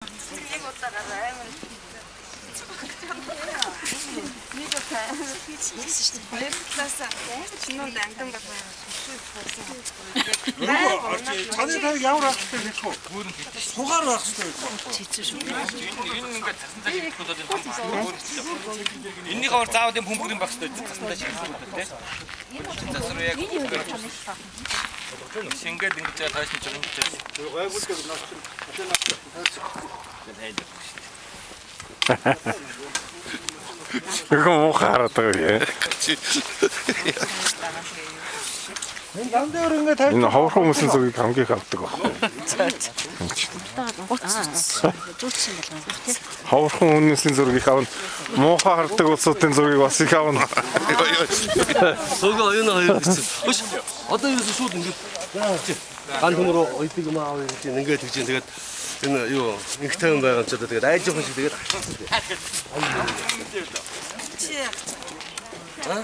Нэг удаа гараа амар. Нэг удаа хийсэн шүү дээ. Хоёр талаас чинүүд амдан байна. Цаны таг ямар байх хэрэгтэй хэлэх үү? Сугаар байх хэрэгтэй байх. Энэ ингээд цасан цаа шигтгэх бол энэ том энэний хавар заавал юм бөмбөг юм байх хэрэгтэй. Цасан цаа шигтгэх бол тий. Цас руу яг шингээд ингэж тааш нь ингэж байна. Гайгүй л наач чинь хайж явах шүү дээ. 이거 뭐 хараад байгаа юм. Энэ лам дээр ингээд тавь. Энэ ховорхон хүмүүсийн зүгийг хамгийн их авдаг байхгүй. Зүүцсэн болгоно тий. Ховорхон хүмүүсийн зургийг их авна. Муухай хардаг улсуудын зургийг бас их авна. Суугаа оюун хоёр гэсэн. Хөш одоо ерөөсөө шууд ингээд ган төмөр ойдог юм аав гэж ингээд тэгж тэгээд энэ юу инх тайван байгаа юм ч одоо тэгээд айж явах шиг тэгээд алхаасан дээ. Чи Аа?